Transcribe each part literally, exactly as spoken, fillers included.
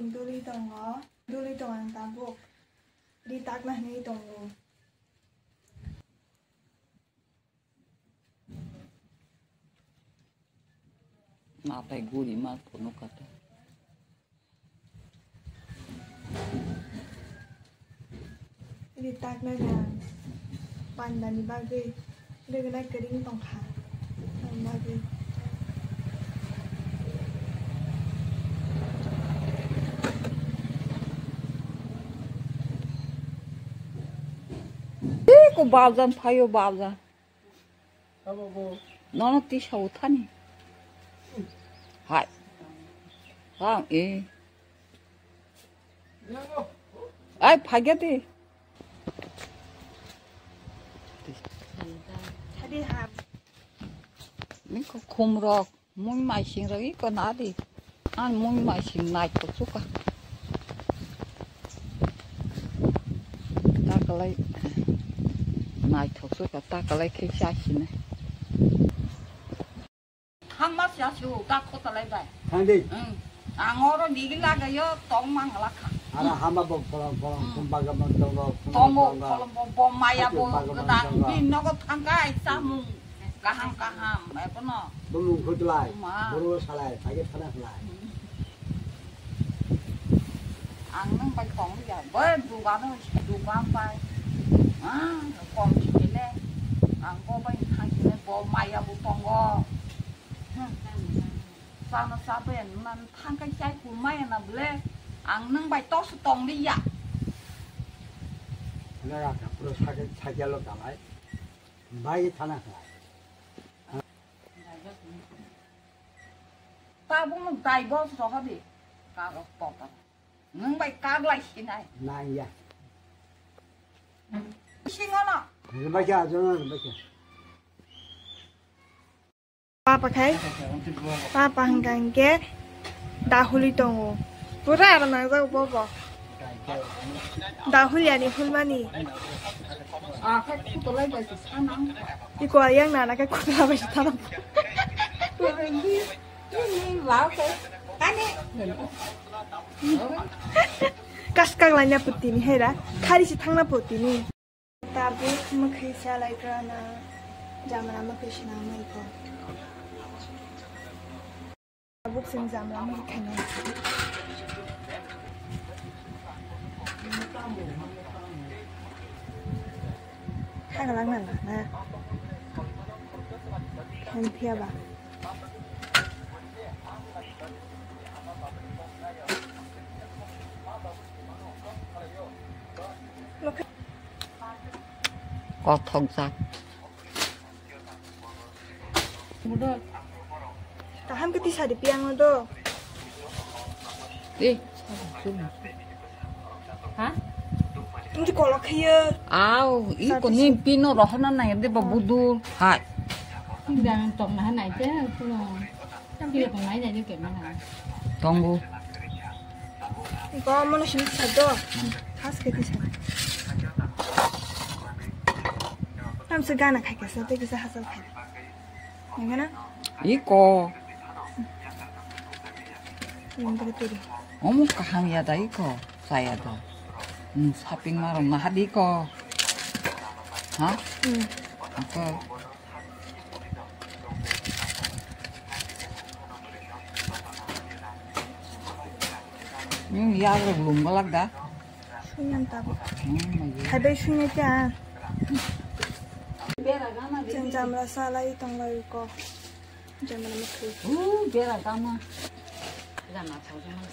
Duli tongo, duli tongo ang tabuk. Ri takna hinwi tongo. Natai guri ma phunuk kata. Ri taknai na pandani bagwi rwgwlai kwrwng tongkha. Ang bagwi. Tei ko babjan phaio babjan. Nono tisa uthani. Hai. Bang e. Ai phagya de. Hadi ha. Ni ko khum rok. Mui maising rok iko nadi. An mui maising naithok suka. Takalai naithok suka, takalai khe chasinai. Thangma chasu, ta khotalai bai. Thangdi. Hmm. Ang oro nigi lagayo, tong mangala kha. Ara hama bo kolom kolom, hmm, kumbaga mo tongo, tongo, tongo. Kolom bo, bo maya bo, tongo. Geda, bini nogo thangkai, samung. Kaham kaham, ebono. Bumung khutlai, ma. Buru salai, phage thana khlai. Ang nwng bai tong ya, bai dugano, dugan bai. Ah, kom chikile. Ang bo bai thang chikile, bo maya bo tongo. Hmm. Sana sabe nan thangkai chai kumaya na ble. Ang nwng bai tosu tong liya. Nara ka pro sakai sakai lo kalai. Bai thana khlai. Tabuk nwng divorce rohor di. Kagos potor. Nwng bai kaglai sinai. Nang ya. Singono. Bai kya, jono bai kya. Papa khai. Papa hwnkha hwnkhe dahuli tongo. Pura aro nangjago bobo. Dahuli ani hulmani. Iko yang nana khe khutula bai thana. Kaskak laina putini hera. Khari si thangna putini. Tabuk mwkhwi salaikrana jamra mwkhwi swnamwi kho. Tabuk chwng jamra mwkhwi khainai. Khagwlak nang na. Khen phiya ba. Kothok jak. Kaham ke tisa di piang do. Eh, ha? Ini kolok kaya. Au, iko ni pino rohana na yade ba budul. Hai. Jangan tong na na ite, puno. Tongo. Iko mono sini sado. Khas ke tisa. Tam se gana khai kasa, te kisa hasal khai. Nengana? Iko. Yang tadi tadi. Omo kaham ya da iko. Saya da. Hmm, shopping maro mahadi iko. Ha? Hmm. Apa? Nung yagrok lum galak da? Suiyan tabuk. Hmm, lagi. Hai bai suinya kya? Jeng jamra salai tong lai ko. Jamra mukhu. Uh, bera tama. Jana thau jana.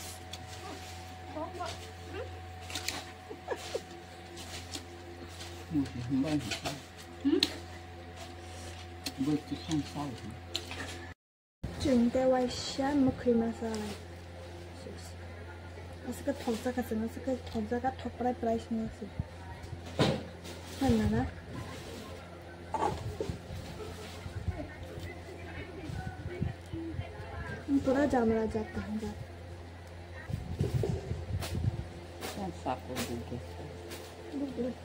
Hmm? Bai tu sang sai. Chwng tei waisa mwkhwi masa lai. Aswk thokjak kha chwng, aswk thokjak kha thok prai prai swngo se. Phan nana. Pura jamra jat kaham jat. Ang sakon dugis. Dugis.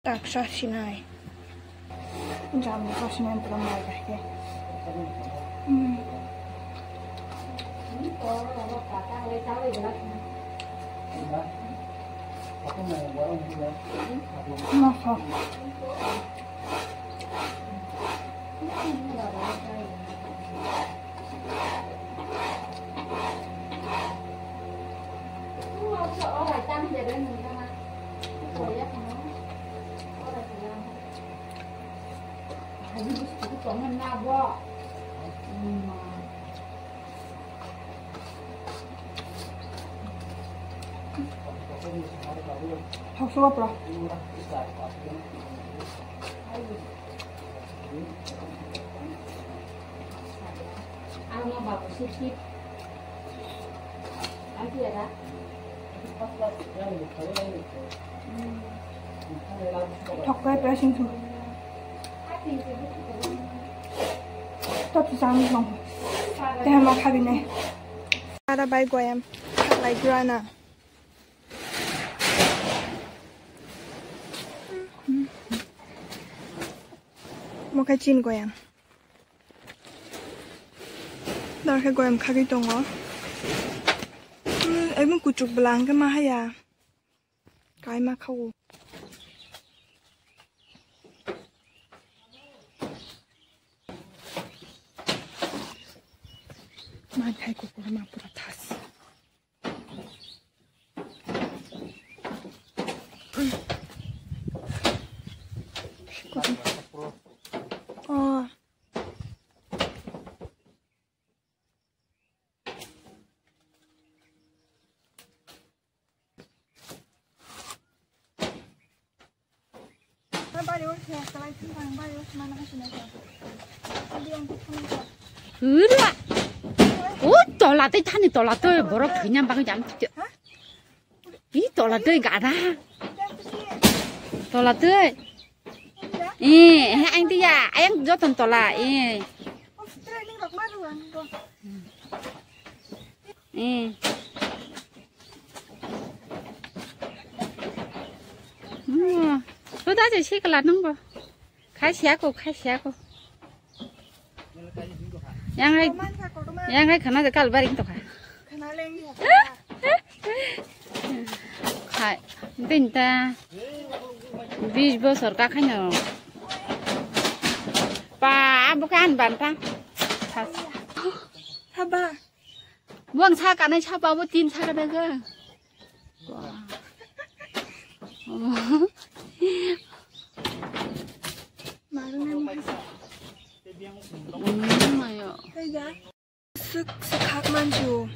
Taksa sinai. Jam taksa sinai pura mai bai ke. Hmm. Masa. Thok suwa pura. Thok kai pura sing su. Top su sang long. Teh ma khabi nai. Ada bai goyam. Lai grana. Mo khe chin goyam. Dar khe goyam khagwi tongo. Hmm, ekdom kuchuk bwla hwnkhe ma haya. Kaima khago. Mai khai kukurma pura thas. Oh. Hura. O tola tei thani tola tei borok thwina bagwi jam thwkhe. I tola tei gada. Tola tei. Eh, eh, ang tiya, ayang joton tola. Eh. Eh. Hmm. Sudah aja sih kelar nunggu. Khai siako, khai siako. Yang hai, yang hai khana de kal baring to kha. Khai, din ta. Bis bosor ka khaino. Pa, abo kan ban ta. Haba. Buang sa kanai sa pa bo tin sa kanai ke. Wah. Marunai mahasa. Hmm, ayo. Suk suk hak manju.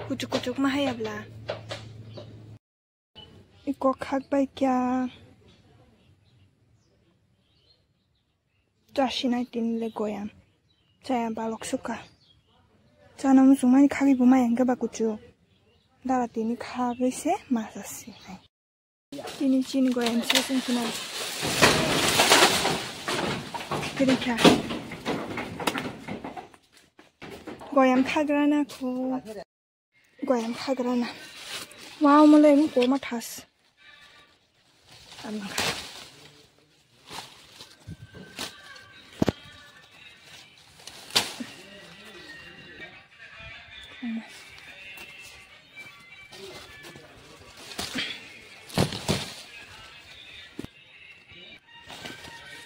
Kuchuk kuchuk mahaya bla. Iko khak bai kya. Chasinai tini le goyam. Chaya balok suka. Chana muchungmani khagwi bo maya hwnkhe ba kuchuk. Dara tini khagwi se masa sinai. Tini chini goyam se chwng khna. Kwrwikha. Goyam khagrana khu. Goyam khagrana. Wow, mole emo koma thas. Ama kha.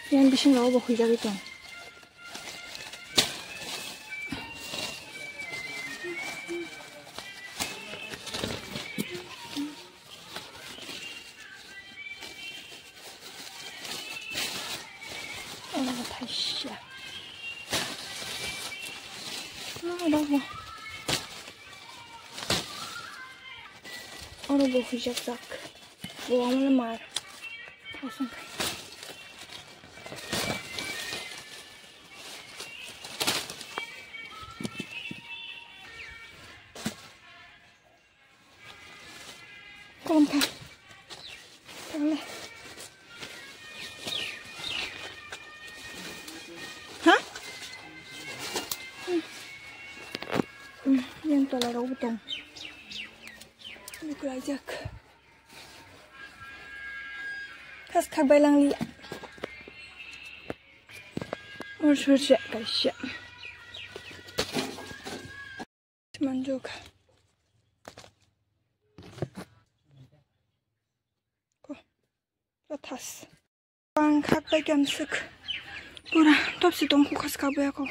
Yang bisingo bo huijagwi tong. Oh, thaisa. Oh, oro bo huijak jak. Bo amo le mar. Thosong khai. Kolom kha. Tangle. Ha? Hmm. Hmm, yang tola rok butong. Ini kulaijak. Khak bai lang li. Or sur se kaisa. Manjuk. Ko. Rothas. Ang khak bai kamsuk. Pura top si tong kukhas ka bai ako.